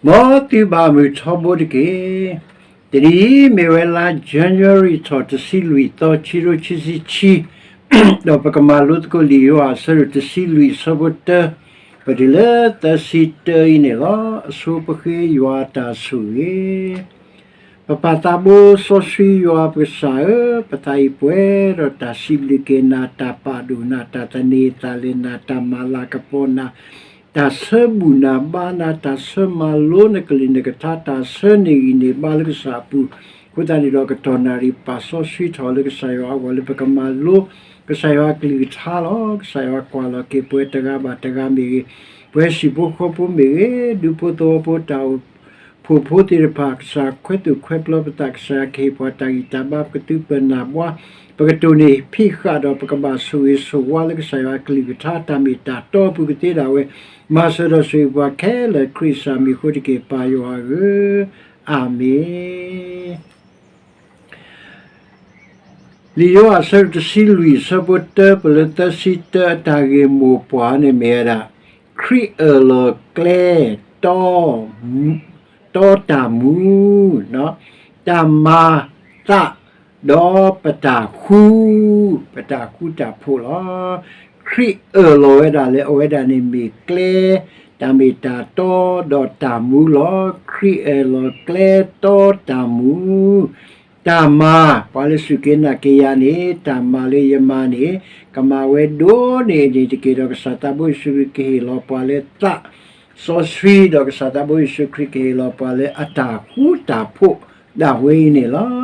မ်သုဘၣ်မုာ်ထီဘိတက့ၢ်. တနံၤအံၤမ့ၢ်ဝဲလါ January ထီၣ်တဆံလွံၢ်သီ ခံကထိခံဆံခံ, ဒီးပကမၤလိသကိးလံာ်ယိၤဟၣ်အဆၢဒိၣ်တဆံလွံၢ်အဆၢဖိတၢ ပတုၤလၢသၢဆံတၢအံၤန့ၣ်လီၤ. အဆိပဃ့ယွၤအတၢ်ဆိၣ်ဂ့ၤ ပပၢ်သးဘိစီဆှံယွၤပကစၢ်ဧၢ, ပသးအံၤပှဲၤဒီးတၢ်စံးဘျုးက့ၤနၤ, တၢ်ပာ်ဒိၣ်နၤ, တၢ်သန့ၤသးလဲနၤ, တၢ်မၤလၤကပီၤနၤ, တၢ်ဆၢဘူၣ်နၤဘါနၤ, တၢ်ဆၢမၤလိနကလုၢ်နကထါ, တၢ်ဆၢန့ၢ်ဂံၢ်န့ၢ်ဘါလၢကစၢ်အပူၤ, အဃိသတးန့ၣ်ဒီး ကတီၢ်နၣ်ရံၣ်ပာ်စီဆှံထီၣ်လၢကစၢ်ယွၤအဂီၢ်လၢပကမၤလိကစၢ်ယွၤအကလုၢ်ကထါလီၤ. ကစၢ်ယွၤကွၢ်လီၤက့ၤပှၤတဂၤဘၣ်တဂၤမ့ၢ်ဂ့ၤ, ပှၤဟံၣ်ဖိဃီဖိမ့ၢ်ဂ့ၤ, ဒူဖိသဝီဖိတၢ်အိၣ်ဖှိၣ်ဖိသ့ၣ်တဖၣ်, ကစၢ်ခွဲးသူၣ်ခွဲးပျီပသး, ကစၢ်ယွၤကဟ့ၣ်ပှၤတၢ်ဂံၢ်တၢ်ဘါ, ပကတုၤန့ၢ်ဖံးဃာ်ဒီးပကဘၣ်ဆိၣ်ဂ့ၤဆိၣ်ဝါလၢကစၢ်ယွၤအကလုၢ်ကထါ တၢ်မ့ၢ်တၢ်တီအပူၤကသ့ဒၣ်ဝဲ, မၤစၢၤဒီးဆိၣ်ဂ့ၤပှၤခဲလၢာ်ခရံာ်ကစၢ်မံၤအဃိတက့ၢ်, ပၢ်ယွၤဧၢ, အၤမ့ၣ်. လံာ်ယိၤဟၣ်အဆၢဒိၣ်တဆံလွံၢ်အဆၢဖိတၢ ပလၢသၢဆံတၢအတၢ်ဂ့ၢ်မိၢ်ပှၢ်န့ၣ်မ့ၢ်ဝဲဒၣ်, ခရံာ်အၢၣ်လီၤကျဲ တီ တီတၢ်မူ, တၢ်မၤသး ဒီးပတၢ်ဃူ, ပတၢ်ဃူတၢ်ဖိးလီၤ. ခရံာ်အၢၣ်လီၤဝဲဒၣ်လၢအဝဲဒၣ်န့ၣ်မ့ၢ်ကျဲ, တၢ်မ့ၢ်တၢ်တီ ဒီးတၢ်မူလီၤ. ခရံာ်အၢၣ်လီၤကျဲ တီ တၢ်မူ, တၢ်မၤ, ပှၤလၢစူၢ်က့ၤနာ်က့ၤယၤန့ၣ် တၢ်မၤလၢယမၤန့ၣ် ကမၤဝဲဒိၣ်န့ၢ်န့ၣ်တက့ၢ်. ဒီးကစၢ်သးဘိယ့ၣ်ၡူးခရံာ်ကဟ့ၣ်လီၤပှၤလၢသးစီဆှံ, ဒီးကစၢ်သးဘိယ့ၣ်ၡူးခရံာ်ကဟ့ၣ်လီၤပှၤလၢအတၢ်ဃူတၢ်ဖိးဒၣ်ဝဲအံၤန့ၣ်လီၤ.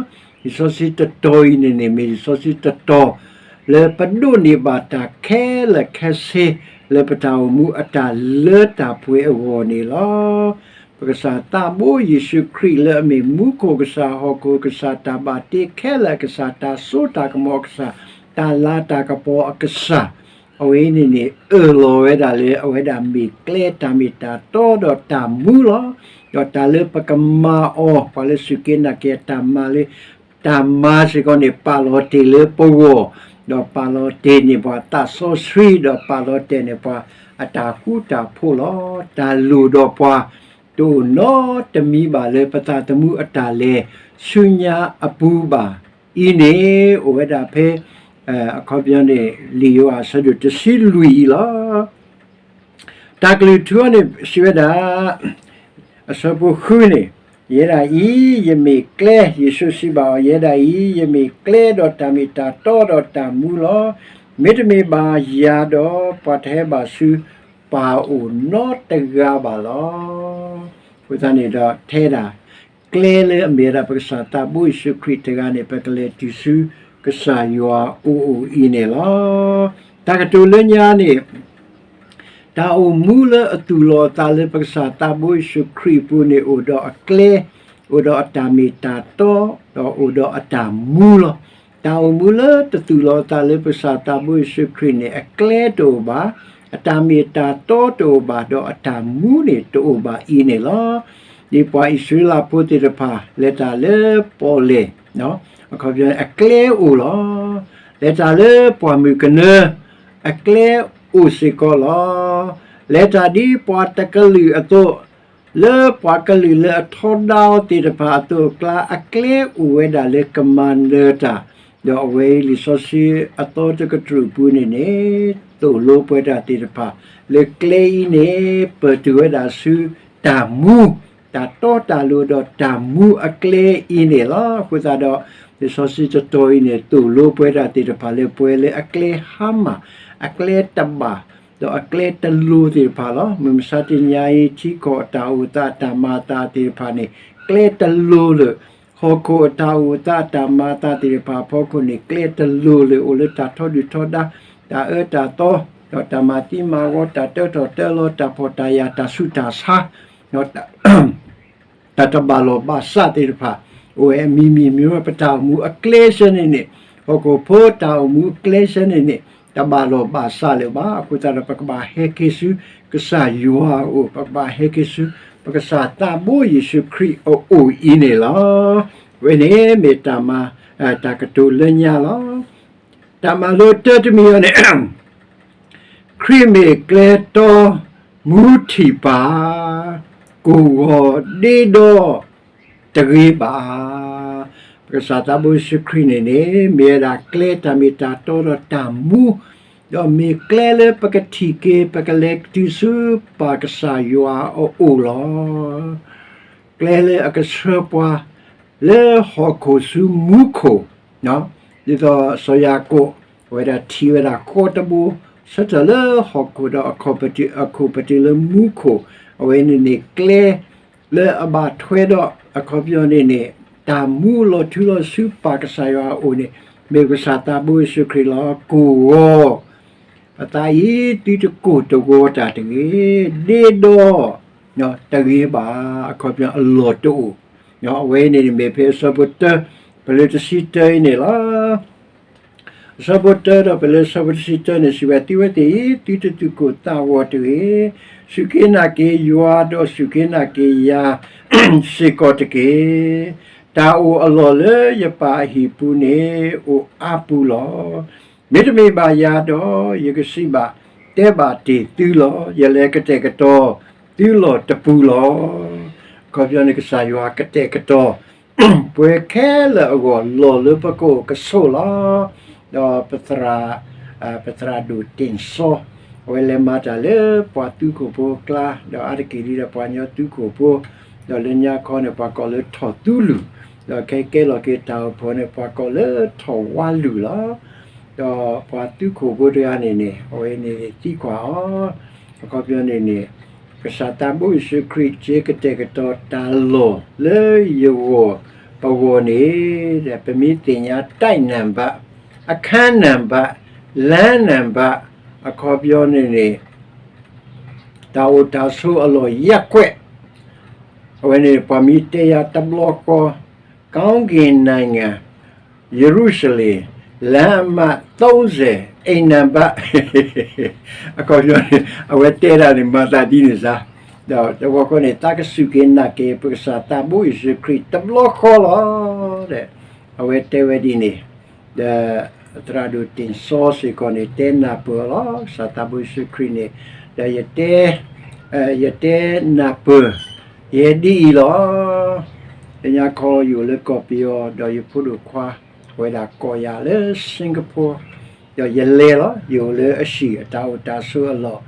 လံာ်စီဆှံတတီၤအံၤန့ၣ်န့ၣ် မ့ၢ်လံာ်စီဆှံတတီၤ လၢပဒိးန့ၢ်ဘၣ်တၢ်ခဲလၢာ်ခဲဆ့ လၢပတၢ်အိၣ်မူအတၢ်လၢတၢ်ပှဲၤအဂီၢ်န့ၣ်လီၤ. ပကစၢ်သးဘိယ့ၣ်ၡူးခရံာ်လၢအမ့ၢ်မူခိၣ်ကစၢ်, ဟီၣ်ခိၣ်ကစၢ်, တၢ်ဘၣ်တ့ခဲလၢာ်အကစၢ်, တၢ်စိတၢ်ကမီၤအကစၢ်, တၢ်လၤတၢ်ကပီၤအကစၢ်, အဝဲအံၤန့ၣ်န့ၣ် အၢၣ်လီၤဝဲဒၣ်လၢအဝဲဒၣ်မ့ၢ်ကျဲ, တၢ်မ့ၢ်တၢ်တီ ဒီးတၢ်မူလီၤ. ဒီးတၢ်လၢပကမၤအီၤ, ပှၤလၢစူၢ်က့ၤနာ်က့ၤအတၢ်မၤလၢ တၢ်မၤစ့ၢ်ကီးန့ၣ် ပာ်လီၤတ့ၢ်လၢပဂီၢ်, ဒီးပာ်လီၤတ့ၢ်န့ၢ်ပှၤသးစီဆှံ, ဒီးပာ်လီၤတ့ၢ်န့ၢ်ပှၤအတၢ်ဃူတၢ်ဖိးလီၤ. တၢ်လိၣ်ဒီးပှၤ တအိၣ်နီတမံၤဘၣ်လၢပသးသမူအတၢ်လဲၤဆူညါအပူၤဘၣ်. အံၤန့ၣ် အိၣ်ဝဲဒၣ်ဖဲ အခီပညီန့ၣ် လံာ်ယိၤဟၣ်အဆၢဒိၣ်တဆံလွံၢ်အံၤလီၤ. တၢ်ကလုၢ်ထူအံၤန့ၣ် စံးဝဲဒၣ်, အဆၢဖိဃုန့ၣ်, ယဲဒၣ်အံၤ ယမ့ၢ်ကျဲ, ယ့ၣ်ၡူးစံးဘၣ်အီၤ, ယဲဒၣ်အံၤ ယမ့ၢ်ကျဲဒီးတၢ်မ့ၢ်တၢ်တီဒီးတၢ်မူလီၤ. မ့တမ့ၢ်ဘၣ်ယၤဒီး ပှၤတဟဲဘၣ်ဆူပၢ်အအိၣ်နီတဂၤဘၣ်လီၤ. အဃိသတးန့ၣ်ဒီး ထဲဒၣ် ကျဲလၢအမ့ၢ်ဝဲဒၣ်ပကစၢ်သးဘိယ့ၣ်ၡူးခရံာ်တဂၤန့ၣ် ပကလဲၤတုၤဆူကစၢ်ယွၤအအိၣ်အံၤန့ၣ်လီၤ. တၢ်ကတိၤလၢညါန့ၣ် တၢ်အိၣ်မူလၢအသူၣ်လီၤအသးလၢပကစၢ်သးဘိယ့ၣ်ၡူးခရံာ်အပူၤန့ၣ် အိၣ်ဒီးအကျဲ, အိၣ်ဒီးအတၢ်မ့ၢ်တၢ်တီ, ဒီးအိၣ်ဒီးအတၢ်မူလီၤ. တၢ်အိၣ်မူလၢတသူၣ်လီၤအသးလၢပကစၢ်သးဘိယ့ၣ်ၡူးခရံာ်န့ၣ် အကျဲတအိၣ်ဘၣ်, အတၢ်မ့ၢ်တၢ်တီတအိၣ်ဘၣ်, ဒီးအတၢ်မူန့ၣ်တအိၣ်ဘၣ်အံၤန့ၣ်လီၤ. ဒ်ပှၤအံၣ်စရ့လးဖိသ့ၣ်တဖၣ် လဲၤတၢ်လၢပီၣ်လဲၣ် အခီပညီ အကျဲအိၣ်လီၤ. လဲၤတၢ်လၢပှၢ်မုၢ်ကနၢ အကျဲအိၣ်စ့ၢ်ကီးလီၤ. လဲၤတၢ်ဒ်ပှၤတကလုာ်အသိး, လၢပှၤကလုာ်လၢအထီဒါအီၤသ့ၣ်တဖၣ်အသိးအကျါ အကျဲအိၣ်ဝဲဒၣ်လၢကမၤနၢၤတၢ်, ဒီးအဝဲအံၤလံာ်စီဆှံအသီတကတြူၢ်အပူၤန့ၣ်န့ၣ် သိၣ်လိပှဲၤတၢ်သ့ၣ်တဖၣ် လၢကျဲအံၤန့ၣ် ပၢၢ်တုၤဝဲဒၣ်ဆူတၢ်မူ, တၢ်တီတၢ်လိၤဒီးတၢ်မူအကျဲအံၤန့ၣ်လီၤ. အဃိသတးဒီး လံာ်စီဆှံတတီၤအံၤန့ၣ် သိၣ်လိပှဲၤတၢ်သ့ၣ်တဖၣ်လၢပဝဲလၢအကျဲဟါမၢ်, အကျဲတဘၣ်, ဒီးအကျဲတလိၤသ့ၣ်တဖၣ်လီၤ. မုၢ်မဆါတနံၤအံၤ ထံကီၢ်အတၢ်အိၣ်သးအတၢ်မၤအသးသ့ၣ်တဖၣ်န့ၣ် ကျဲတလိၤလၢာ်, ဟီၣ်ခိၣ်အတၢ်အိၣ်သးအတၢ်မၤအသးသ့ၣ်တဖၣ်အဖီခိၣ်န့ၣ် ကျဲတလိၤလၢာ် အိၣ်လၢတၢ်ထီဒုၣ်ထီဒါ, တၢ်အၢတၢ်သီ, ဒီးတၢ်မၤသံမၤဝီ, တၢ်တၢထီၣ်တၢလီၤ, တၢ်ဖှီၣ်တၢ်ယာ်, တၢ်ဆူးတၢ်ဆါ, တၢ်တဘၣ်လီၢ်ဘၣ်စးသ့ၣ်တဖၣ် အိၣ်ဝဲအမံၤမံၤမံၤ, ပတၢ်အိၣ်မူအကျဲဆၢန့ၣ်န့ၣ်, ဟီၣ်ခိၣ်ဖိတၢ်အိၣ်မူအကျဲဆၢန့ၣ်န့ၣ် တဘၣ်လီၢ်ဘၣ်စးလၢၤဘၣ်. အဃိသတးဒီး ပကဘၣ်ဟဲက့ၤဆူကစၢ်ယွၤအအိၣ်, ပကဘၣ်ဟဲက့ၤဆူ ပကစၢ်သးဘိယ့ၣ်ၡူးခရံာ်အအိၣ်အံၤန့ၣ်လီၤ. အဝဲန့ၣ်မ့ၢ်တၢ်မၤ, တၢ်ကတိၤလၢညါလီၤ. တၢ်မၤလိတၢတမံၤအံၤန့ၣ် ခရံာ်မ့ၢ်ကျဲတီ မူထံၣ်ပၢ်, ကိၢ်ဂီၤဒ့ဒီတဂ့ၤဘၣ်. ပကစၢ်သးဘိယ့ၣ်ၡူးခရံာ်န့ၣ်န့ၣ် မ့ၢ်ဝဲဒၣ်ကျဲတၢ်မ့ၢ်တၢ်တီဒီးတၢ်မူ, ဒီးမ့ၢ်ကျဲလၢပကထံၣ်က့ၤ ပကလဲၤတုၤဆူပၢ်ကစၢ်ယွၤအအိၣ်လီၤ. ကျဲလၢအကဆှၢပှၤ လၢဟီၣ်ခိၣ်ဆူမူခိၣ်, ဒ်သိးစီၤယၤကိာ် အဝဲဒၣ်ထံၣ်ဝဲဒၣ်ဃီတဘိ ဆၢထၢၣ်လၢဟီၣ်ခိၣ်ဒီး အခိၣ်ပတုာ်လၢမူခိၣ်, အဝဲန့ၣ်န့ၣ်ကျဲ လၢအဘၣ်ထွဲဒီး အခီပညီန့ၣ်န့ၣ် တၢ်မူလီၤထူလီၤဆူပၢ်ကစၢ်ယွၤအအိၣ်န့ၣ် မ့ၢ်ပကစၢ်သးဘိယ့ၣ်ၡူးခရံာ်လီၤ. ကိၢ်ဂီၤ ပသးအံၤ သုတကိၢ်တဂီၤတၢ်တဂ့ၤ, ဒ့ဒီ တဂ့ၤဘၣ်, အခီပညီအလီၢ်တအိၣ်, အဝဲန့ၣ်န့ၣ်မ့ၢ်ဖဲအဆၢဖိတၢ ပလၢတဆံတၢအံၤန့ၣ်လီၤ. အဆၢဖိတၢဒီးပလၢအဆၢဖိတဆံတၢန့ၣ် စံးဝဲ သုဝဲသ့ၣ်အံၤ သုတသူၣ်ကိၢ်သးဂီၤတဂ့ၤ, စူၢ်က့ၤနာ်က့ၤယွၤ ဒီးစူၢ်က့ၤနာ်က့ၤယၤစ့ၢ်ကီးတက့ၢ်. တၢ်အိၣ်အလီၢ်လၢယပၢ်အဟံၣ်ပူၤန့ၣ် အိၣ်အါပူၤလီၤ. မ့တမ့ၢ်ဘၣ်ယၤဒီး ယကစံးဘၣ်တဲဘၣ်တ့ၢ်သုလီၤ. ယလဲၤကတဲာ်ကတီၤသုလီၢ်တပူၤလီၤ. အခီပညီန့ၣ် ကစၢ်ယွၤကတဲာ်ကတီၤ ပှဲၤခဲလၢာ်အဂီၢ် လီၢ်လၢပကအိၣ်ကဆိးလီၤ. ဒီးပသရၣ်, ပသရၣ်ဒိၣ်တ့ၢ်စီ, အဝဲလဲၤမၤတၢ်လၢပှၤသုးခိၣ်ဖိအကျါ, ဒီးအါတက့ၢ်ဒ်ဒီးပှၤကညီသုးခိၣ်ဖိ, ဒီးလၢညါခီန့ၣ် ပှၤကိးလၢထီၣ်သူလူၢ်, ဒီးခဲကဲလီၤက့ၤတၢ်အိၣ်ဖှိၣ်န့ၣ် ပှၤကိးလၢထီၣ်ဝါလူၢ်လီၤ. ဒီးပှၤသုးခိၣ်ဖိတဂၤန့ၣ်န့ၣ် အဝဲန့ၣ်သံကွၢ်အီၤ, အခီပညီန့ၣ်န့ၣ် ကစၢ်သးဘိယ့ၣ်ၡူးခရံာ် က့ၤကတဲာ်ကတီၤတၢ်လီၢ်လၢယဂီၢ်ပဂီၢ်န့ၣ် ပမ့ၢ်သ့ၣ်ညါ တိုက်နံပါတ်, အခန်းနံပါတ်, လမ်းနံပါတ်, အခီပညီန့ၣ်န့ၣ် တၢ်အိၣ်တၢ်ဆိးအလီၢ် ရပ်ကွက်, အဝဲန့ၣ် ပှၤမ့ၢ်တဲယၤတဘျီဃီ ကောင်းကင်နိုင်ငံ ယေရုရှလင် လမ်းအမှတ် သုံးဆယ် အိမ်နံပါတ် အခီပညီန့ၣ် အဝဲတဲဒၣ်န့ၣ် မၤသးဒ်န့ၣ်စ့ၢ်, ဒီးတဘျီဃီန့ၣ် သးကစူၢ်က့ၤနာ်က့ၤ ပကစၢ်သးဘိယ့ၣ်ၡူးခရံာ်တဘျီဃီလီၤ. အဝဲတဲဝဲဒ်န့ၣ်, ဒီးသရၣ်ဒိၣ်တ့ၢ်စီစ့ၢ်ကီးန့ၣ် တဲနၢ်ပၢၢ်အီၤလီၤ ကစၢ်သးဘိယ့ၣ်ၡူးခရံာ်န့ၣ်, ဒီးယတဲ, ယတဲနၢ်ပၢၢ် ယဲဒ်အံၤလီၤ. လၢညါခီယအိၣ်လၢကီၢ်ပယီၤ ဒီးယဖိဒိၣ်ခွါ အဝဲဒၣ်ကိးယၤလၢ Singapore, ဒီးယလဲၤလီၤ. ယအိၣ်လၢအဟံၣ် အတၢ်အိၣ်တၢ်ဆိးအလီၢ်,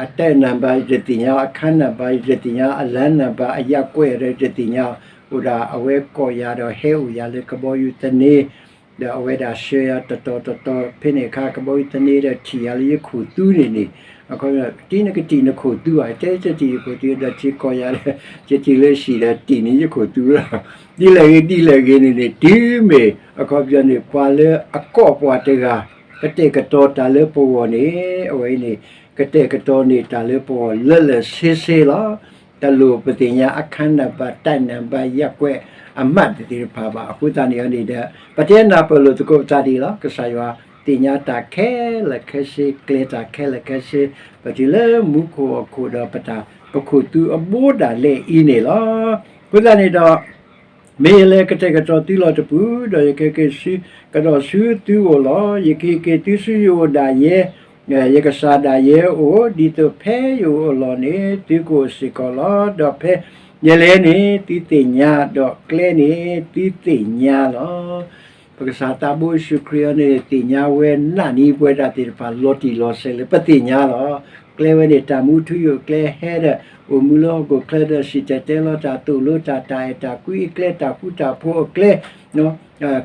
အတိုက်နံပါတ် ယတသ့ၣ်ညါ, အခန်းနံပါတ် ယတသ့ၣ်ညါ, အလမ်းနံပါတ် အရပ်ကွက် ဒီးယတသ့ၣ်ညါ, အိၣ်ဒၣ်အဝဲကိးယၤဒီး ဟဲအိၣ်ယၤလၢကဘီယူၤသန့, ဒီးအဝဲဒၣ်ဆှၢယၤတတီၤတတီၤ ဖဲန့ၣ်အခါ ကဘီယူၤသန့ဒီးထံၣ်ယၤလၢယခိၣ်သူန့ၣ်န့ၣ်, အခီပညီ တံၤနကတံၢ်နခိၣ်သူဧါ, တဲတတံၢ်ယခိၣ်သူ ဒီးစ့ၢ်ကီးယၤဒီး ယတံၤလၢဟံၣ်ဒီးတံၢ်န့ၢ်ယခိၣ်သူလီၤ. ဒ်လဲၣ်ဂ့ၤဒ်လဲၣ်ဂ့ၤန့ၣ်န့ၣ် တုၤမ့ၢ်အခီပညီန့ၣ် ပှၤလၢအကိးပှၤတဂၤ ကတဲာ်ကတီၤတၢ်လၢပဂီၢ်န့ၣ် အဝဲအံၤန့ၣ် ကတဲာ်ကတီၤန့ၢ်တၢ်လၢပဂီၢ်လၢလၢဆ့ဆ့လီၤ. တလိၣ်ပသ့ၣ်ညါ အခန်းနံပါတ် တိုက်နံပါတ် ရပ်ကွက် အမှတ် သ့ၣ်တဖၣ်ဘၣ်. အဃိသတးန့ၣ်န့ၣ်ဒီး ပတဲနၢ်ပၢၢ်လိာ်သကိးပသးဒ်အံၤလီၤ. ကစၢ်ယွၤသ့ၣ်ညါတၢ်ခဲလၢာ်ခဲဆ့, ကျဲတၢ်ခဲလၢာ်ခဲဆ့, ပတုၤလၢမူခိၣ်ဟီၣ်ခိၣ်ဒီးပတၢ် ပခိၣ်သူအဘိဒၣ်လဲာ်အံၤန့ၣ်လီၤ. အဃိသတးန့ၣ်ဒီး မ့ၢ်ယလဲၤကတဲာ်ကတီၤသုလီၢ်တပူၤ, ဒီးယကက့ၤဆူ, ကဒီးဆူသုအိၣ်လီၤ. ယကဟ့ၣ်က့ၤသုဆူယအိၣ်ဒၣ်ယဲ, ယကစၢ်ဒၣ်ယဲအိၣ်, ဒ်သိးဖဲယအိၣ်အလီၢ်န့ၣ် သုကအိၣ်စ့ၢ်ကီးလီၤ. ဒီးဖဲယလဲၤန့ၣ် သုသ့ၣ်ညါ, ဒီးကျဲန့ၣ် သုသ့ၣ်ညါလီၤ. ပကစၢ်သးဘိယ့ၣ်ၡူးခရံာ်အံၤန့ၣ် သ့ၣ်ညါဝဲနာ်န့ၢ်ပဝဲဒၣ်သ့ၣ်တဖၣ် လီၤတံၢ်လီၤဆဲးလၢပသ့ၣ်ညါလီၤ. ကျဲဝဲန့ၣ် တၢ်မူထူယိာ်ကျဲဟဲဒီး အိၣ်မူလၢဟီၣ်ခိၣ်ချၢဒီး စံၣ်တဲၤတဲလီၤတၢ် သိၣ်လိတၢ် တၢ်အဲၣ်တၢ်ကွံအကျဲ တၢ်ဃူတၢ်ဖိးအကျဲ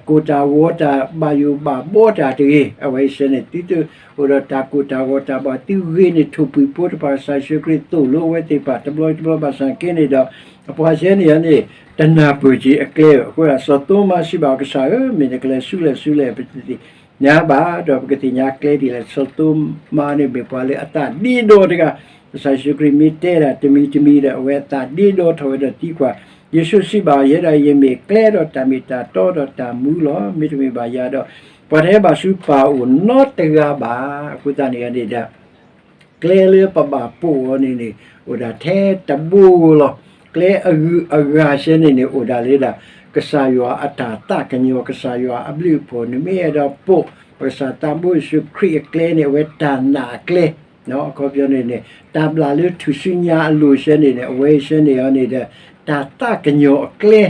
ကိၢ်တၢ်ဂီၤတၢ် ဘၣ်ယိၣ်ဘၣ်ဘှီတၢ်တဂ့ၤ. အဝဲအံၤစ့ၢ်န့ၣ် သုတအိၣ်ဒီးတၢ်ကိၢ်တၢ်ဂီၤတၢ်ဘၣ် သုဂ့ၤန့ၢ်ထိၣ်ဖှံၣ်ဖိတဖၣ် ကစၢ်ယ့ၣ်ၡူးခရံာ်သိၣ်လိဝဲသ့ၣ်တဖၣ် တဘျီတဘျီဘၣ်ဆၣ်က့န့ၣ်ဒီး အပှၤစ့ၢ်န့ၣ်န့ၣ် တနၢ်ပၢၢ်က့ၤအကျဲဘၣ်. အဃိဒီး စီၤသိမါစံးဘၣ် ကစၢ်ဧၢ, မ့ၢ်နကလဲၤဆူလဲၣ်ဆူလဲၣ် ပတသ့ၣ်ညါဘၣ်, ဒီးပကသ့ၣ်ညါကျဲဒ်လဲၣ်. စီၤသိမါန့ၣ်မ့ၢ်ပှၤလၢအသးဒ့ဒီတဂၤ, ကစၢ်ယ့ၣ်ၡူးခရံာ်မ့ၢ်တဲဒၣ်တမံၤတမံၤဒီး အဝဲအသးဒ့ဒီထီၣ်ဝဲဒီးသံကွၢ်, ယ့ၣ်ၡူးစံးဘၣ်အီၤ, ယဲဒၣ်ယမ့ၢ်ကျဲဒီးတၢ်မ့ၢ်တၢ်တီဒီးတၢ်မူလီၤ. မ့တမ့ၢ်ဘၣ်ယၤဒီး ပှၤတဟဲဘၣ်ဆူပၢ်အအိၣ်နီတဂၤဘၣ်. အဃိသတးန့ၣ်န့ၣ်ဒီး ကျဲလၢပဘၣ်ပိာ်အီၤန့ၣ်န့ၣ် အိၣ်ဒၣ်ထဲတဘိဧိၤလီၤ. ကျဲအဂုၤအဂၤစ့ၢ်န့ၣ်န့ၣ် အိၣ်ဒၣ်လၢဒၣ် ကစၢ်ယွၤအတၢ်သးကညီၤ ကစၢ်ယွၤအဘျုးအဖှိၣ်န့ၣ် မ့ၢ်အဲၣ်ဒိးပိာ် ပကစၢ်သးဘိယ့ၣ်ၡူးခရံာ်အကျဲန့ၣ် အဝဲတၢ်နာ်အကျဲ အခီပညီန့ၣ်န့ၣ် တၢ်ဘျၣ်လၢထူၣ်စုညါအလိၤဆဲန့ၣ်န့ၣ် အဝဲဆဲန့ၣ်အီၤန့ၣ်ဒီး တၢ်သးကညီၤအကျဲ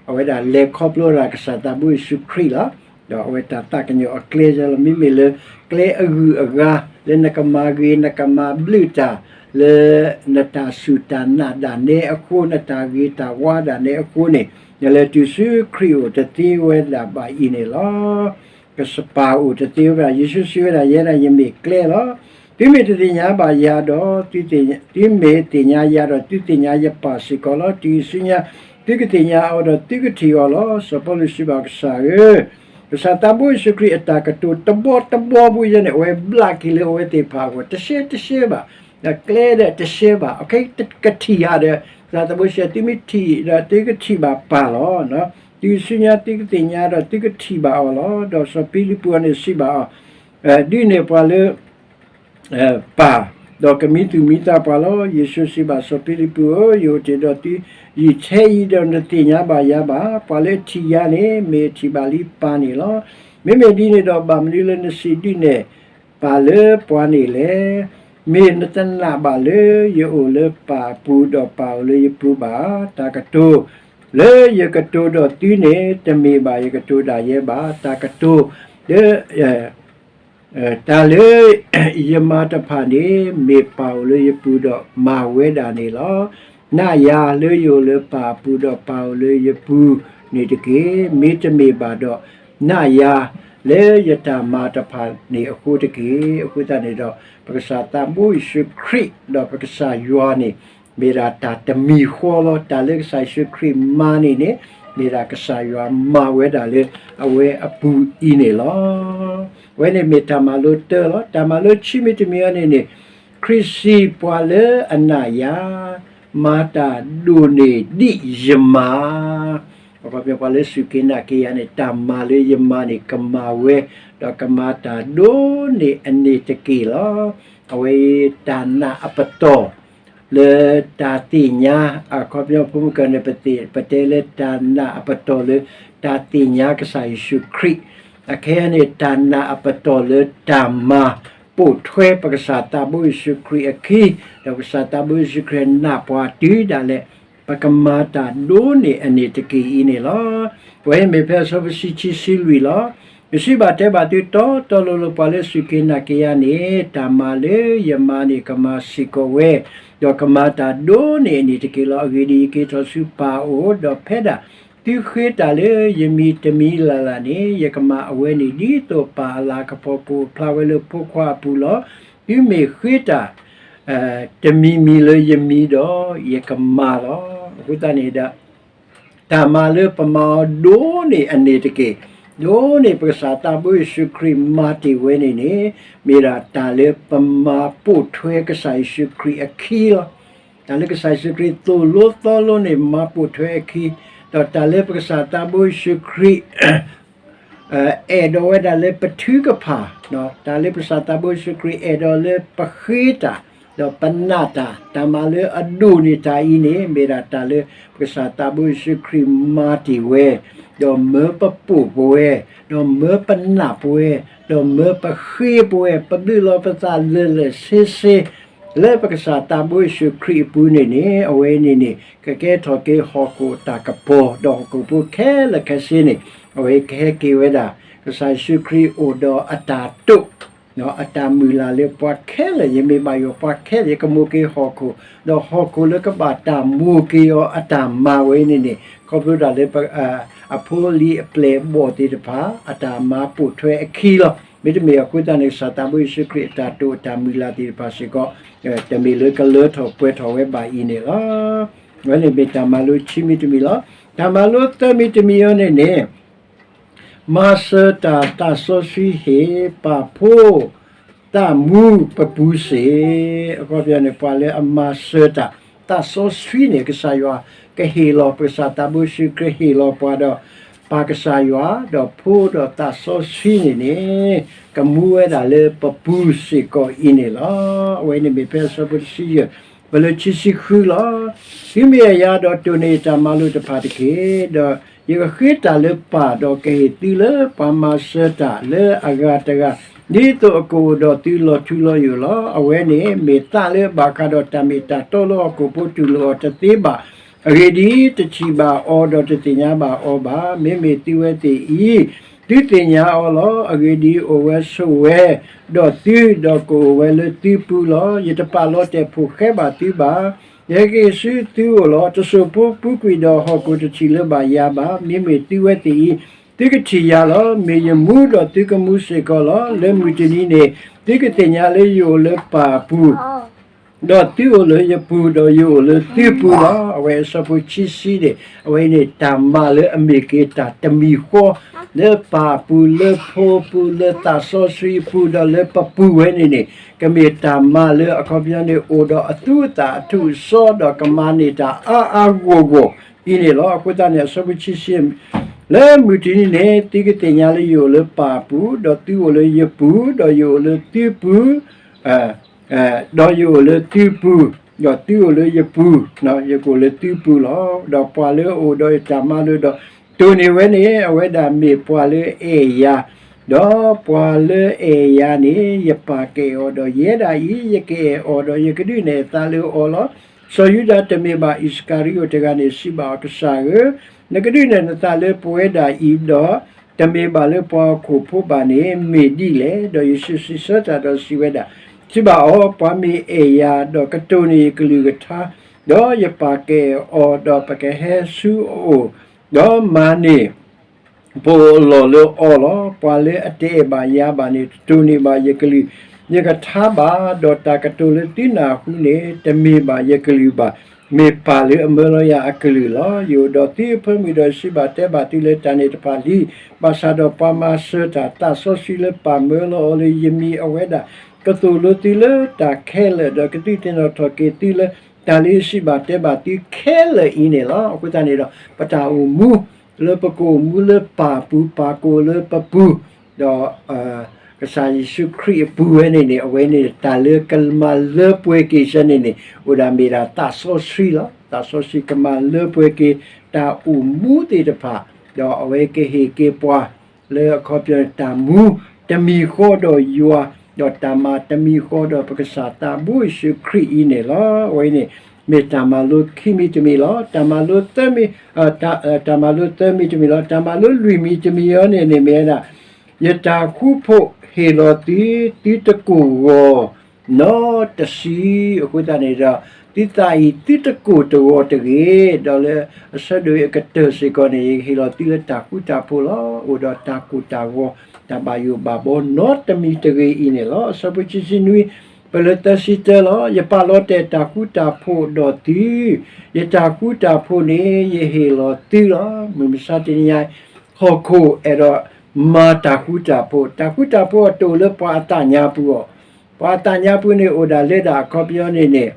အဝဲဒၣ်လဲၤခီဖျိဒၣ်ကစၢ်သးဘိယ့ၣ်ၡူးခရံာ်လီၤ. ဒီးအဝဲတၢ်သးကညီၤအကျဲလီၤ. မ့မ့ၢ်လၢကျဲအဂုၤအဂၤ လၢနကမၤဂ့ၤ နကမၤဘျုးတၢ် လၢနတၢ်စူၢ်တၢ်နာ်ဒၣ်နဲအဃိ နတၢ်ဂ့ၤတၢ်ဝါဒၣ်နဲအဃိန့ၣ် နလဲၤတုၤဆူခရံာ်အိၣ်တသ့ဝဲဒၣ်ဘၣ်အံၤန့ၣ်လီၤ. ကစၢ်ပၢ်အိၣ်တသ့ဝဲဒၣ် ယ့ၣ်ၡူးစံးဝဲဒၣ် ယဲဒၣ်ယမ့ၢ်ကျဲလီၤ. သုမ့ၢ်တသ့ၣ်ညါဘၣ်ယၤဒီး သုမ့ၢ်သ့ၣ်ညါယၤဒီး သုသ့ၣ်ညါယပၢ်စ့ၢ်ကီးလီၤ. တုၤဆူညါ သုကသ့ၣ်ညါအီၤဒီး သုကထံၣ်အီၤလီၤ. စီၤပီလူးစံးဘၣ်ကစၢ်ဧၢ, ကစၢ်သးဘိယ့ၣ်ၡူးခရံာ်အတၢ်ကတိၤတဘီတဘီပူၤယဲန့ၣ် အဝဲဘျးက့ၤလၢအဝဲသ့ၣ်တဖၣ်အဂီၢ် တရှဲတရှဲဘၣ်, ကျဲဒီးတရှဲဘၣ်, ကထံၣ်ယၤဒီး ကစၢ်သးဘိယ့ၣ်ၡူး သုမ့ၢ်ထံၣ်ဒီး သုကထံၣ်ဘၣ်ပၢ်လီၤ. တုၤဆူညါသုကသ့ၣ်ညါဒီး သုကထံၣ်ဘၣ်အီၤလီၤ. ဒီးစီၤဖံလံးပူးန့ၣ်စံးဘၣ်အီၤ, ဒုးနဲၣ်ပှၤလၢ ပၢ်, ဒီးကမံသူၣ်မံသးပှၤလီၤ. ယ့ၣ်ၡူးစံးဘၣ်စီၤဖံလံးပူးဧၢ, ယအိၣ်တ့ၢ်ဒီးသုယံာ်ထဲအံၤဒီး နတသ့ၣ်ညါဘၣ်ယၤဘၣ်. ပှၤလၢအထံၣ်ယၤန့ၣ် မ့ၢ်ထံၣ်ဘၣ်လံပၢ်န့ၣ်လီၤ. မ့မ့ၢ်ဒ်န့ၣ်ဒီး ဘၣ်မနုၤလၢနစံးဒုးနဲၣ်ပၢ်လၢပှၤန့ၣ်လဲၣ်. မ့ၢ်နတနာ်ဘၣ်လၢယအိၣ်လၢပၢ်အပူၤ ဒီးပၢ်အိၣ်လၢယပူၤဘၣ်. တၢ်ကတိၤလၢယကတိၤဒီးသုန့ၣ် တမ့ၢ်ဘၣ်ယကတိၤဒၣ်ယဲဘၣ်. တၢ်ကတိၤလၢ တၢ်လၢယမၤတဖၣ်န့ၣ် မ့ၢ်ပၢ်အိၣ်လၢယပူၤဒီးမၤဝဲဒၣ်န့ၣ်လီၤ. နာ်ယၤလၢယအိၣ်လၢပၢ်အပူၤဒီးပၢ်အိၣ်လၢယပူၤန့ၣ်တက့ၢ်. မ့တမ့ၢ်ဘၣ်ဒီး နာ်ယၤလၢယတၢ်မၤတဖၣ်န့ၣ်အဃိတက့ၢ်. အဃိသတးန့ၣ်ဒီး ပကစၢ်သးဘိယ့ၣ်ၡူးခရံာ် ဒီးပကစၢ်ယွၤန့ၣ် မ့ၢ်ဒၣ်တၢ်တမံၤဃီလီၤ. တၢ်လၢကစၢ်ယ့ၣ်ၡူးခရံာ်မၤန့ၣ်န့ၣ် မ့ၢ်ဒၣ်ကစၢ်ယွၤမၤဝဲဒၣ်လၢအဝဲအပူၤအံၤန့ၣ်လီၤ. အဝဲန့ၣ်မ့ၢ်တၢ်မၤလိတၢလီၤ. တၢ်မၤလိဆံမ့တမံၤအံၤန့ၣ်န့ၣ် ခရံာ်စံးပှၤလၢအနာ်ယၤ, မၤတၢ်ဒိၣ်န့ၢ်ဒ်ယမၤ အခီပညီ ပှၤလၢစူၢ်က့ၤနာ်က့ၤယၤန့ၣ် တၢ်မၤလၢယမၤန့ၣ် ကမၤဝဲ, ဒီးကမၤတၢ်ဒိၣ်န့ၢ်အန့ၣ်တက့ၢ်လီၤ. အဝဲအံၤတၢ်နာ်အပတီၢ်လၢတၢ်သ့ၣ်ညါ, အခီပညီဖိမုၣ်ကၢန့ၣ် ပတဲလၢတၢ်နာ်အပတီၢ်လၢတၢ်သ့ၣ်ညါကစၢ်ယ့ၣ်ၡူးခရံာ်, အခဲအံၤန့ၣ် တၢ်နာ်အပတီၢ်လၢတၢ်မၤပိာ်ထွဲပကစၢ်သးဘိယ့ၣ်ၡူးခရံာ်အခံ, ဒီးပကစၢ်သးဘိယ့ၣ်ၡူးခရံာ်နာ်ပှၤတုၤဒၣ်လဲာ် ပကမၤတၢ်ဒိၣ်န့ၢ်အန့ၣ်တက့ၢ်အံၤန့ၣ်လီၤ. ပဝဲမ့ၢ်ဖဲအဆၢဖိဆံခံဆံလွံၢ်လီၤ. ယစံးဘၣ်တဲဘၣ်သုတီတီလိၤလိၤ ပှၤလၢစူၢ်က့ၤနာ်က့ၤယၤန့ၣ် တၢ်မၤလၢယမၤန့ၣ် ကမၤစ့ၢ်ကီးဝဲ, ဒီးကမၤတၢ်ဒိၣ်န့ၢ်အန့ၣ်တက့ၢ်လီၤ. အဂ့ၢ်ဒ်အံၤ, ယက့ၤထီၣ်ဆူပၢ်အအိၣ်, ဒီးဖဲဒၣ်သုဃ့တၢ်လၢယမံၤတမံၤလၢ်လၢ်န့ၣ် ယကမၤအဝဲန့ၣ် ဒ်သိးပၢ်အလၤကပီၤကအိၣ်ဖျါဝဲလၢဖိခွါအပူၤလီၤ. သုမ့ၢ်ဃ့တၢ် တမံၤမံၤလၢယမံၤဒီး ယကမၤလီၤ. အဃိသတးန့ၣ်ဒီး တၢ်မၤလၢပမၤအီၤဒိၣ်န့ၢ်အန့ၣ်တက့ၢ်, ဒိၣ်န့ၢ်ပကစၢ်သးဘိယ့ၣ်ၡူးခရံာ်မၤတ့ၢ်ဝဲန့ၣ်န့ၣ် မ့ၢ်ဒၣ်တၢ်လၢပမၤပိာ်ထွဲကစၢ်ယ့ၣ်ၡူးခရံာ်အခံလီၤ. တၢ်လၢကစၢ်ယ့ၣ်ၡူးခရံာ်သိၣ်လိသီလိန့ၣ် မၤပိာ်ထွဲအခံ, ဒီးတၢ်လၢပကစၢ်သးဘိယ့ၣ်ၡူးခရံာ် အဲၣ်ဒိးဝဲဒၣ်လၢပထုကဖၣ်, တၢ်လၢပကစၢ်သးဘိယ့ၣ်ၡူးခရံာ်အဲၣ်ဒိးလၢပဃ့တၢ်, ဒီးပနာ်တၢ်, တၢ်မၤလၢအဒိၣ်န့ၢ်တၢ်အံၤန့ၣ် မ့ၢ်ဒၣ်တၢ်လၢပကစၢ်သးဘိယ့ၣ်ၡူးခရံာ်မၤတ့ၢ်ဝဲ, ဒီးမၢပပိာ်ပဝဲ, ဒီးမၢပနာ်ပဝဲ, ဒီးမၢပဃ့ပဝဲ, ပဘုၣ်လီၤပသးလၢာ်လၢာ်ဆ့ဆ့ လၢပကစၢ်သးဘိယ့ၣ်ၡူးခရံာ်အပူၤန့ၣ်န့ၣ် အဝဲန့ၣ်န့ၣ် ကကဲထီၣ်က့ၤဟီၣ်ခိၣ်အတၢ်ကပီၤ, ဒီးဟီၣ်ခိၣ်ဖိခဲလၢာ်ခဲဆ့န့ၣ် အဝဲကဟဲက့ၤဝဲဒၣ် ကစၢ်ယ့ၣ်ၡူးခရံာ်အိၣ်ဒီးအတၢ်တိာ်, အတၢ်မုၢ်လၢ်လၢပှၤခဲလၢာ်, ယမ့ၢ်ဘၣ်ယွၤပှၤခဲလၢာ် ယကမိၣ်က့ၤဟီၣ်ခိၣ်, ဒီးဟီၣ်ခိၣ်လၢကဘၣ်တၢ်မိၣ်က့ၤအီၤအတၢ်မၤဝဲန့ၣ်န့ၣ် ခီဖျိဒၣ်လၢ အဖိအလံၤအပျဲၢ်အဘီၣ်သ့ၣ်တဖၣ် အတၢ်မၤပိာ်ထွဲအခံလီၤ. မ့တမ့ၢ်အဃိသတးန့ၣ် ကစၢ်သးဘိယ့ၣ်ၡူးခရံာ်အတၢ်တိာ်အတၢ်မုၢ်လၢ်သ့ၣ်တဖၣ်စ့ၢ်ကီး တမ့ၢ်လၢကလၢထီၣ်ပှဲၤထီၣ်ဝဲဘၣ်အံၤန့ၣ်လီၤ. အဝဲန့ၣ်မ့ၢ်တၢ်မၤလိခံမံၤတမံၤလီၤ. တၢ်မၤလိသၢမံၤတမံၤအံၤန့ၣ်န့ၣ် မၤစၢၤတၢ်သးစီဆှံဟ့ၣ် ပာ်ဖှိၣ် သးမူပပူၤစ့ၢ်, အခီပညီန့ၣ် ပှၤလၢအမၤစၢၤတၢ် သးစီဆှံန့ၣ် ကစၢ်ယွၤကဟ့ၣ်လီၤ, ပကစၢ်သးဘိယ့ၣ်ၡူးခရံာ်ဟ့ၣ်လီၤပှၤဒီး ပၢ်ကစၢ်ယွၤ ဒီးဖိဒီးသးစီဆှံန့ၣ်န့ၣ် ကမူဝဲဒၣ်လၢပပူၤစ့ၢ်ကီးအံၤန့ၣ်လီၤ. အဝဲန့ၣ်မ့ၢ်ဖဲအဆၢဖိတဆံယဲၢ် ပလၢခံဆံဃုလီၤ. တုၤမ့ၢ်အယၤဒီးတိၢ်န့ၢ်ယတၢ်မၤလိာ်တဖၣ်တက့ၢ်. ဒီးယကဃ့တၢ်လၢပၢ်, ဒီးကဟ့ၣ်သုလၢပှၤမၤစၢၤတၢ်လၢအဂၤတဂၤ ဒ်သိးအကအိၣ်ဒီးသုလီၤထူလီၤယိာ်လီၤ. အဝဲန့ၣ်မ့ၢ်သးလၢအဘၣ်ဃးဒီးတၢ်မ့ၢ်တၢ်တီလၢဟီၣ်ခိၣ်ဖိတူၢ်လိာ်အီၤတသ့ဘၣ်. အဂ့ၢ်ဒ်အံၤ, တထံၣ်ဘၣ်အီၤဒီးတသ့ၣ်ညါဘၣ်အီၤဘၣ်. မ့မ့ၢ်သုဝဲသ့ၣ်အံၤ, သုသ့ၣ်ညါအီၤလီၤ. အဂ့ၢ်ဒ်အံၤ, အိၣ်ဝဲဆိးဝဲဒီးသု, ဒီးကအိၣ်ဝဲလၢသုပူၤလီၤ. ယတပာ်လီၤတဲာ်ဖှိၣ်ဃဲဘၣ်သုဘၣ်. ယကဟ့ၣ်ဆူသုအိၣ်လီၤ. တစိၢ်ဖိပူၤကွံာ်ဒီးဟီၣ်ခိၣ်တထံၣ်လၢၤဘၣ်ယၤဘၣ်. မ့မ့ၢ်သုဝဲသ့ၣ်အံၤ, သုကထံၣ်ယၤလီၤ. မ့ၢ်ယမူဒီးသုကမူစ့ၢ်ကီးလီၤ. လၢမုၢ်တနံၤန့ၣ်, သုကသ့ၣ်ညါလၢယအိၣ်လၢပၢ်အပူၤ ဒီးသုအိၣ်လၢယပူၤ, ဒီးယအိၣ်လၢသုပူၤလီၤ. အဝဲအဆၢဖိခံဆံန့ၣ်, အဝဲန့ၣ် တၢ်မၤလၢအမ့ၢ်က့ၤတၢ်တမံၤဃီ, လၢပၢ်အပူၤ, လၢဖိအပူၤ, လၢသးစီဆှံအပူၤ, ဒီးလၢပပူၤဝဲန့ၣ်န့ၣ်, ကမ့ၢ်တၢ်မၤလၢအခီပညီန့ၣ် အိၣ်ဒီးအသူအသၣ်အထူးအစီ, ဒီးကမၤန့ၢ်တၢ်အါအါဂီၢ်ဂီၢ်အံၤန့ၣ်လီၤ. အဃိသတးန့ၣ် အဆၢဖိခံဆံ လၢမုၢ်တနံၤန့ၣ်, သုကသ့ၣ်ညါလၢယအိၣ်လၢပၢ်အပူၤ, ဒီးသုအိၣ်လၢယပူၤ, ဒီးယအိၣ်လၢသုပူၤ, ဒီးယအိၣ်လၢသုပူၤ, ဒီးသုအိၣ်လၢယပူၤ, ယကအိၣ်လၢသုပူၤလီၤ. ဒီးပှၤလၢအအိၣ်ဒီးယတၢ်မၤလိာ်ဒီးတိၢ်န့ၢ်ဝဲန့ၣ်, အဝဲဒၣ်မ့ၢ်ပှၤလၢအအဲၣ်ယၤ, ဒီးပှၤလၢအအဲၣ်ယၤန့ၣ်, ယပၢ်ကအဲၣ်အီၤ, ဒီးယဲဒၣ်အံၤ ယကအဲၣ်အီၤဒီးယကဒုးနဲၣ်အသးလၢအီၤလီၤ. စီၤယူဒၤတမ့ၢ်ဘၣ်အံၣ်စကၤရံယိာ်တဂၤန့ၣ် စံးဘၣ်အီၤ, ကစၢ်ဧၢ, နကဒုးနဲၣ်နသးလၢပဝဲဒၣ်အံၤဒီး, တမ့ၢ်ဘၣ်လၢပှၤဟီၣ်ခိၣ်ဖိဘၣ်န့ၣ် မ့ၢ်ဒ်လဲၣ်. ဒီးယ့ၣ်ၡူးစံးဆၢတၢ်ဒီးစံးဝဲဒၣ်, စံးဘၣ်အီၤ, ပှၤမ့ၢ်အဲၣ်ယၤဒီးကတိၢ်န့ၢ်ယကလုၢ်ကထါ, ဒီးယပၢ်ကအဲၣ်အီၤ, ဒီးပကဟဲဆူအအိၣ်, ဒီးမၤန့ၢ် ပအိၣ်အလီၢ်လၢအီၤလီၤ. ပှၤလၢအတအဲၣ်ဘၣ်ယၤဘၣ်န့ၣ် တတိၢ်န့ၢ်ဘၣ်ယကလုၢ်ယကထါဘၣ်, ဒီးတၢ်ကတိၤလၢသုနၢ်ဟူန့ၣ် တမ့ၢ်ဘၣ်ယကလုၢ်ဘၣ်, မ့ၢ်ပၢ်လၢအမၢလီၤယၤအကလုၢ်လီၤ. ယအိၣ်ဒီးသုအဖၢမုၢ်ဒီးစံးဘၣ်တဲဘၣ်သုလၢတၢ်န့ၣ်တဖၣ်လံ, ဘၣ်ဆၣ်ဒီးပှၤမၤစၢၤတၢ်သးစီဆှံလၢပၢ်မၢလီၤအီၤလၢယမံၤ, အဝဲဒၣ်ကသိၣ်လိသုလၢတၢ်ခဲလၢာ်, ဒီးကသုတသ့ၣ်နီၣ်ထီၣ်က့ၤသုလၢတၢ်လၢယစံးဘၣ်တဲဘၣ်သုခဲလၢာ်အံၤန့ၣ်လီၤ. အဃိသတးန့ၣ်ဒီး ပတၢ်အိၣ်မူလၢပကအိၣ်မူလၢပၢ်အပူၤ, ပၢ်ကအိၣ်လၢပပူၤ, ဒီး ကစၢ်ယ့ၣ်ၡူးခရံာ်အပူၤဝဲန့ၣ်န့ၣ်, အဝဲန့ၣ်တၢ်လၢကမၤလၢပှဲၤက့ၤစဲန့ၣ်န့ၣ်, အိၣ်ဒၣ်မ့ၢ်ဒၣ်သးစီဆှံလီၤ. သးစီဆှံကမၤလၢပှဲၤက့ၤတၢ်အိၣ်မူသ့ၣ်တဖၣ်, ဒီးအဝဲကဟ့ၣ်က့ၤပှၤလၢအခီပညီန့ၣ် တၢ်မူတမံၤဃီဒီးယွၤ, ဒီးတၢ်မၤတမံၤဃီဒီးပကစၢ်သးဘိယ့ၣ်ၡူးခရံာ်အံၤန့ၣ်လီၤ. အဝဲန့ၣ် မ့ၢ်တၢ်မၤလိခံမံၤတမံၤလီၤ. တၢ်မၤလိသၢမံၤ, တၢ်မၤလိသၢမံၤတမံၤလီၤ. တၢ်မၤလိလွံၢ်မံၤတမံၤအံၤန့ၣ်န့ၣ်မ့ၢ်ဝဲဒၣ်, ယတၢ်ဃူဖိးဟ့ၣ်လီၤသု, သုတကိၢ်ဂီၤနီတစု, အဃိသတးန့ၣ်ဒီး သုသးအံၤသုတကိၢ်တဂီၤတဂ့ၤ, ဒီးလၢအဆၢဒိၣ်အကတၢၢ်စ့ၢ်ကီးန့ၣ် ယကဟ့ၣ်လီၤသုလၢတၢ်ဃူတၢ်ဖိးလီၤ. အိၣ်ဒီးတၢ်ကိၢ်တၢ်ဂီၤ, တၢ်ဘၣ်ယိၣ်ဘၣ်ဘီနီတမံၤတဂ့ၤအံၤန့ၣ်လီၤ. အဆၢဖိခံဆံနွံ, ပလၢသၢဆံတၢလီၤ. ယပာ်လီၤတဲာ်တၢ်ဃူတၢ်ဖိးဒီးသု, ယတၢ်ဃူတၢ်ဖိးန့ၣ် ယဟ့ၣ်လီၤသုလီၤ. မုၢ်မဆါတနံၤညါ ဟီၣ်ခိၣ်အဲၣ်ဒိးမၤတၢ်ဃူတၢ်ဖိး, တၢ်ဃူတၢ်ဖိးအတအိၣ်လၢပှၤအသးညါပူၤအီၤ, ပှၤအသးညါပူၤန့ၣ် အိၣ်ဒၣ်လဲဒၣ်အခီပညီန့ၣ်န့ၣ်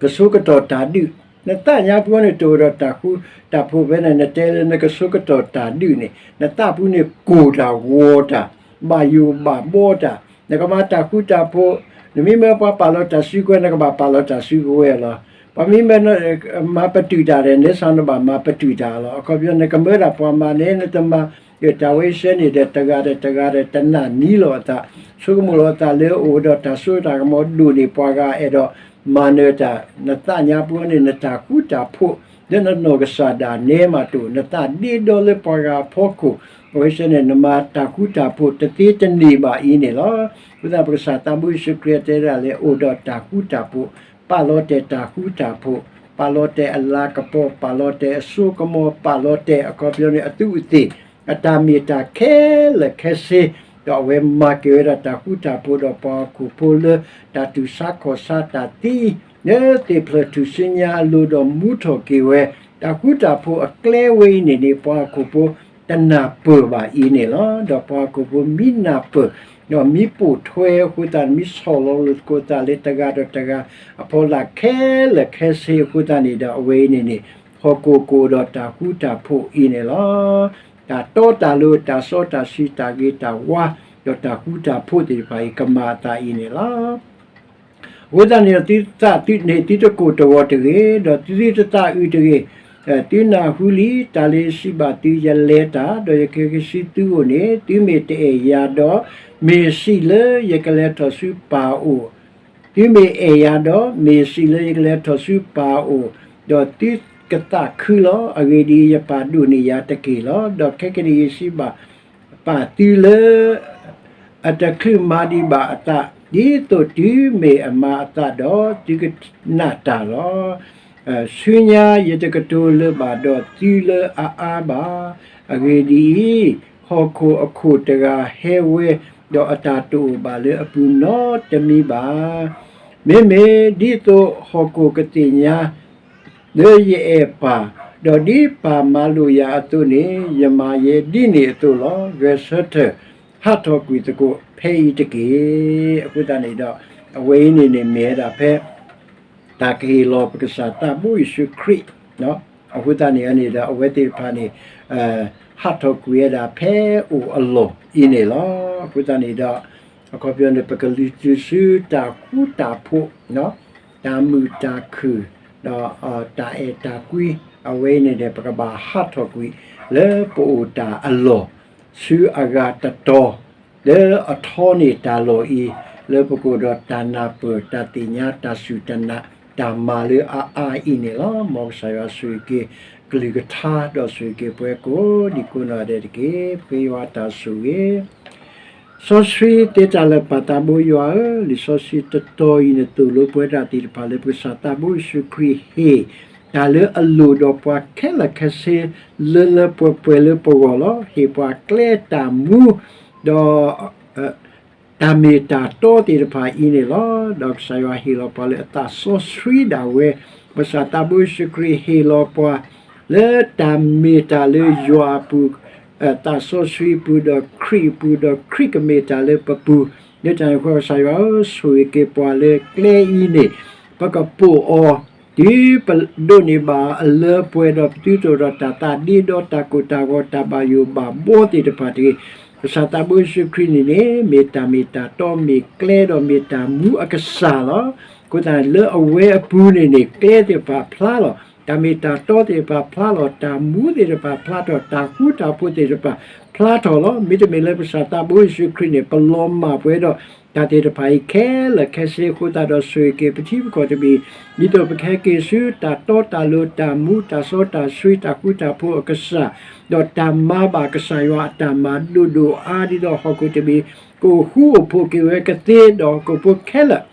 ကဆိကတီၢ်တၢ်ဒုး, နသးညါပူၤန့ၣ် တအိၣ်ဒီးတၢ်ဃူတၢ်ဖိးဖဲန့ၣ်, နတဲလၢနကဆိကတီၢ်တၢ်ဒုးန့ၣ် နသးပူၤန့ၣ်ကိၢ်တၢ်ဂီၤတၢ်, ဘၣ်ယိၣ်ဘၣ်ဘီတၢ်, နကမၤတၢ်ဃူတၢ်ဖိး, နမ့ၢ်မၢပှၤပာ်လီၤတၢ်စုကဝဲၤ နကဘၣ်ပာ်လီၤတၢ်စုကဝဲၤလီၤ. ပှၤမ့ၢ်မၢ မၤပတုာ်တၢ်ဒီး နဲဆါနဘၣ်မၤပတုာ်တၢ်လီၤ. အခီပညီ နကမၢဒၣ်ပှၤမၤန့ၣ် နတမၤ, တၢ်ဝဲစဲန့ၣ်ဒီး တဂၤဒီးတဂၤဒီးတနာ်န့ၢ်လီၤအသး, ဆိကမိၣ်လီၤအသးလၢအိၣ်ဒီးတၢ်စိတၢ်ကမီၤဒိၣ်န့ၢ် ပှၤဂၤအဲၣ်ဒိးမၤနၢၤတၢ်, နသးညါပူၤန့ၣ် နတၢ်ဃူတၢ်ဖိး လၢနနီၢ်ကစၢ်ဒၣ်နဲမးတအိၣ်, နသးဒ့ဒီလၢပှၤဂၤအဖီခိၣ်, အဝဲစဲန့ၣ် နမၤတၢ်ဃူတၢ်ဖိးတသ့တန့ၢ်ဘၣ်အံၤန့ၣ်လီၤ. အဃိသတး ပကစၢ်သးဘိယ့ၣ်ၡူးခရံာ်တဲဒၣ်လၢ အိၣ်ဒီးတၢ်ဃူတၢ်ဖိး, ပာ်လီၤတဲာ်တၢ်ဃူတၢ်ဖိး, ပာ်လီၤတဲာ်အလၤကပီၤ, ပာ်လီၤတဲာ်အစိကမီၤ, ပာ်လီၤတဲာ်အခီပညီန့ၣ် အသူးအသ့ၣ်, အတၢ်မ့ၢ်တၢ်ခဲလၢာ်ခဲဆ့, ဒီးအဝဲမၤက့ၤဝဲဒၣ်တၢ်ဃူတၢ်ဖိးဒီးပှၤဟီၣ်ခိၣ်ဖိလၢ တၢ်တူၢ်ဆါခီၣ်ဆါတၢ်သံ, လၢသ့ၣ်ဖျၢၣ်ထူၣ်စုညါအလိၤဒီးမူထီၣ်က့ၤဝဲ, တၢ်ဃူတၢ်ဖိးအကျဲဝဲအံၤန့ၣ်န့ၣ် ပှၤဟီၣ်ခိၣ်ဖိတနၢ်ပၢၢ်ဘၣ်အံၤန့ၣ်လီၤ. ဒီးပှၤဟီၣ်ခိၣ်ဖိမ့ၢ်နၢ်ပၢၢ်, ဒီးမ့ၢ်ပိာ်ထွဲအဃိသတးန့ၣ် မ့ၢ်ဆီၣ်လီၤလိာ်သကိးသးလၢတဂၤဒီးတဂၤ အဖီလာ်ခဲလၢာ်ခဲဆ့အဃိသတးန့ၣ်ဒီး အဝဲအံၤန့ၣ်န့ၣ် ဟီၣ်ခိၣ်ကအိၣ်ဒီးတၢ်ဃူတၢ်ဖိးအံၤန့ၣ်လီၤ. တၢ်တီတၢ်လိၤ တၢ်စီတၢ်ဆှံ တၢ်ဂ့ၤတၢ်ဝါ ဒီးတၢ်ဃူတၢ်ဖိးသ့ၣ်တဖၣ်အံၤ ကမၤအသးအံၤန့ၣ်လီၤ. အဃိသတးန့ၣ်ဒီး သုသးသုန့ၣ် သုတကိၢ်တဂီၤတဂ့ၤ, ဒီးသုသုတသးအုးတဂ့ၤ, သုနၢ်ဟူလံ တၢ်လၢယစံးဘၣ်သု, ယလဲၤတၢ်, ဒီးယကက့ၤဆူသုအိၣ်န့ၣ်, သုမ့ၢ်တအဲၣ်ယၤဒီး, မ့ၢ်စံးလၢယကလဲၤထီၣ်ဆူပၢ်အိၣ်, သုမ့ၢ်အဲၣ်ယၤဒီး, မ့ၢ်စံးလၢယကလဲၤထီၣ်ဆူပၢ်အိၣ်, ဒီးသုကသးခုလီၤ. အဂ့ၢ်ဒ်အံၤ, ယပၢ်ဒိၣ်န့ၢ်ယၤတက့ၢ်လီၤ. ဒီးခဲကနံၣ်အံၤယစံးဘၣ် ပာ်သုလၢ အတချုးမၤဒံးဘၣ်အသး, ဒ်သိးတုၤမ့ၢ်အမၤအသးဒီး သုကနာ်တၢ်လီၤ. ဆူညါယတကတိၤလၢၤဘၣ်ဒီးသုလၢအအါဘၣ်. အဂ့ၢ်ဒ်အံၤ, ဟီၣ်ခိၣ်အခိၣ်တဂၤဟဲဝဲ, ဒီးအတၢ်တအိၣ်ဘၣ်လၢအပူၤနီတမံၤဘၣ်. မ့မ့ၢ်ဒ်သိးဟီၣ်ခိၣ်ကသ့ၣ်ညါ လၢယအဲၣ်ပၢ်, ဒီးဒ်ပၢ်မၤလိာ်ယၤအသိးန့ၣ်, ယမၤယဲဒ်န့ၣ်အသိးလီၤ. ဂဲၤဆၢထၢၣ်ဟးထီၣ်ကွံာ်သကိးဖဲအံၤတက့ၢ်. အဃိသတးန့ၣ်ဒီး အဝဲအံၤန့ၣ်န့ၣ်မ့ၢ်ဝဲဒၣ်ဖဲ တၢ်ကဟ့ၣ်လီၤပကစၢ်သးဘိယ့ၣ်ၡူးခရံာ်, အဃိသတးန့ၣ်န့ၣ်ဒီး အဝဲသ့ၣ်တဖၣ်န့ၣ် ဟးထီၣ်ကွံာ်ဝဲဒၣ်ဖဲအိၣ်အလီၢ်အံၤန့ၣ်လီၤ. အဃိသတးန့ၣ်ဒီး အခီပညီန့ၣ် ပကလုၢ်တုၤဆူတၢ်ဃူတၢ်ဖိး, တၢ်မုာ်တၢ်ခုၣ်, ဒီးတၢ်အဲၣ်တၢ်ကွံ, အဝဲအံၤန့ၣ်န့ၣ် ပကဘၣ်ဟးထီၣ်ကွံာ် လၢပအိၣ်တၢ်အလီၢ် ဆူအဂၤတတီၤ လၢအထီန့ၢ်တၢ်လီၢ်အံၤ, လၢပကအိၣ်ဒီးတၢ်နၢ်ပၢၢ်, တၢ်သ့ၣ်ညါ, တၢ်စူၢ်တၢ်နာ်, တၢ်မၤလၢအအါအံၤန့ၣ်လီၤ. မ်ကစၢ်ယွၤဆိၣ်ဂ့ၤက့ၤ ကလုၢ်ကထါ, ဒီးဆိၣ်ဂ့ၤက့ၤပှၤကိးဒံကိးနီၢ်ဒဲးတက့ၢ်. ပဃ့ယွၤတၢ်ဆိၣ်ဂ့ၤ စီဆှံသ့တၢ်လၢာ်ပၢ်သးဘိယွၤဧၢ, လံာ်စီဆှံတတီၤအံၤန့ၣ်သိၣ်လိပဝဲဒၣ်သ့ၣ်တဖၣ်လၢပကစၢ်သးဘိယ့ၣ်ၡူးခရံာ်ဟ့ၣ် တၢ်လၢအလိၣ်ဒီးပှၤခဲလၢာ်ခဲဆ့ လၢလၢပှဲၤပှဲၤလၢပဂီၢ်လီၤ. ဟ့ၣ်ပှၤကျဲတၢ်မူ ဒီး တၢ်မ့ၢ်တၢ်တီသ့ၣ်တဖၣ်အံၤန့ၣ်လီၤ. ဒီးကစၢ်ယွၤဟ့ၣ်လီၤပှၤလၢအသးစီဆှံဒၣ်ဝဲ, ပကစၢ်သးဘိယ့ၣ်ၡူးခရံာ်ဟ့ၣ်လီၤပှၤ လၢတၢ်မ့ၢ်တၢ်လၢယွၤအပူၤ, သးစီဆှံအပူၤ, ဒီးခရံာ်အပူၤ, ဒီးခရံာ်ကမ့ၢ်တၢ်လၢပပူၤ, လၢတၢ်န့ၣ်အဃိ ကစၢ်ယွၤဧၢ, ဆိၣ်ဂ့ၤက့ၤပှၤလၢကျဲအံၤန့ၣ်, ပကပိာ်အီၤ တုၤပဒိးန့ၢ်ဘၣ်အလၢပှဲၤဒီး ပသုတအိၣ်ဒီးတၢ်သးဒ့ဒီးတၢ်ကိၢ်တၢ်ဂီၤ တၢ်ဘၣ်ယိၣ်ဘၣ်ဘှီသ့ၣ်တဖၣ်တဂ့ၤ. ကစၢ်သးဘိယ့ၣ်ၡူးခရံာ်န့ၣ်န့ၣ် မ့ၢ်တၢ်မ့ၢ်တၢ်တီ မ့ၢ်ကျဲဒီးမ့ၢ်တၢ်မူအကစၢ်လီၤ. အဃိသတး လၢအဝဲအပူၤန့ၣ်န့ၣ် ကျဲသ့ၣ်တဖၣ်ဖျါလီၤ. တၢ်မ့ၢ်တၢ်တီသ့ၣ်တဖၣ်ဖျါလီၤ. တၢ်မူသ့ၣ်တဖၣ်ဖျါထီၣ်, တၢ်ဃူတၢ်ဖိးသ့ၣ်တဖၣ်ဖျါထီၣ်လီၤ. မ့တမ့ၢ်လၢကစၢ်သးဘိယ့ၣ်ၡူးခရံာ်န့ၣ် ပလီၤမၢ်ပဝဲဒီး တၢ်သ့ၣ်တဖၣ်အံၤခဲလၢာ်ခဲဆ့အဃိသတးဒီး ဆိၣ်ဂ့ၤက့ၤပထံပကီၢ်တဘ့ၣ်, ဒ်သိးပကဟဲက့ၤဆူတၢ်တီတၢ်လိၤ တၢ်မူတၢ်စီတၢ်ဆှံ တၢ်ဃူတၢ်ဖိးအကစၢ်, ဒီးတၢ်မၤဘၣ်ကစၢ်ယွၤအတၢ်မၤဒိၣ်ဒိၣ်အါဒ်သိးဟီၣ်ခိၣ်တဘ့ၣ် ကအိၣ်ဃူအိၣ်ဖိးက့ၤဝဲကသ့ဒီး ဟီၣ်ခိၣ်ဖိခဲလၢာ်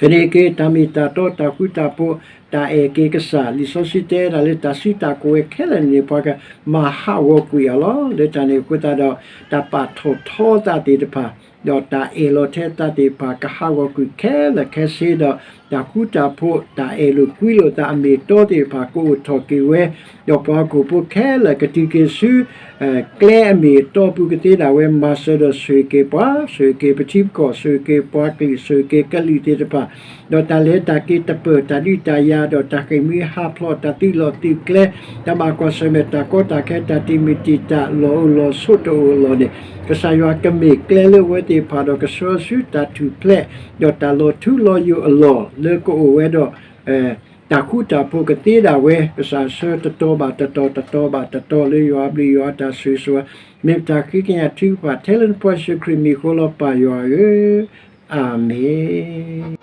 ကန့ၢ်က့ၤတၢ်မ့ၢ်တၢ်တီ တၢ်ဃူတၢ်ဖိး တၢ်အဲၣ်က့ၤကစၢ်. လံာ်စီဆှံတဲဒၣ်လၢတၢ်စုတၢ်ကဝဲၤခဲလၢာ်န့ၣ် ပှၤကမၤဟးဂီၤကွံာ်အီၤလီၤ. လၢတၢ်န့ၣ်အဃိသတးဒီး တၢ်ပာ်ထီၣ်ထီသးသ့ၣ်တဖၣ် ဒီးတၢ်အဲၣ်လီၤထဲသးသ့ၣ်တဖၣ် ကဟးဂီၤကွံာ်ခဲလၢာ်ခဲဆ့ဒီး တၢ်ဃူတၢ်ဖိး တၢ်အဲၣ်လိာ်ကွံလိာ်သးအမ့ၢ်အတီသ့ၣ်တဖၣ် ကအိၣ်ထီၣ်က့ၤဝဲ, ဒီးပှၤဟီၣ်ခိၣ်ဖိခဲလၢာ်ကတုၤက့ၤဆူ ကျဲအမ့ၢ်အတီပူၤကသ့ဒၣ်ဝဲ မၤစၢၤဒီးဆိၣ်ဂ့ၤက့ၤပှၤ, ဆိၣ်ဂ့ၤက့ၤပထံပကီၢ်, ဆိၣ်ဂ့ၤက့ၤပှၤကလုာ်, ဆိၣ်ဂ့ၤက့ၤကလုာ်သ့ၣ်တဖၣ်, ဒီးတၢ်လဲၤတၢ်က့ၤတပၢၢ်, တၢ်ဒုးတၢ်ယၤ, ဒီးတၢ်ဃ့ၢ်မှံဟးဖျိး, တၢ်သုးလီၢ်သုးကျဲ, တၢ်ဘၣ်ကွၢ်ဆၢၣ်မဲာ်, တၢ်ကီတၢ်ခဲ, တၢ်တံာ်မုၢ်တံာ်တာ်, လီၢ်အိၣ်လီၢ်ဆိးတအိၣ်အလီၢ်န့ၣ်, ကစၢ်ယွၤကမ့ၢ်ကျဲလၢအဝဲသ့ၣ်တဖၣ်ဒီး ကဆှၢဆူတၢ်ထူၣ်ဖျဲး, ဒီးတၢ်လီၤထူလီၤယိာ်အလီၢ် လၢကအိၣ်ဝဲဒီး တၢ်ဃူတၢ်ဖိးကသ့ဒၣ်ဝဲ, ကစၢ်ဆှၢတတီၤဘၣ်တတီၤ, တတီၤဘၣ်တတီၤ လၢယွၤအဘျုးယွၤအတၢ်ဆိၣ်ဂ့ၤဆိၣ်ဝါ, မ့ၢ်ပတၢ်ဃ့ကညးထုကဖၣ်ထဲလၢနဖိယ့ၣ်ၡူးခရံာ်မံၤအဃိလီၤ ပၢ်ယွၤဧၢ, အၤမ့ၣ်.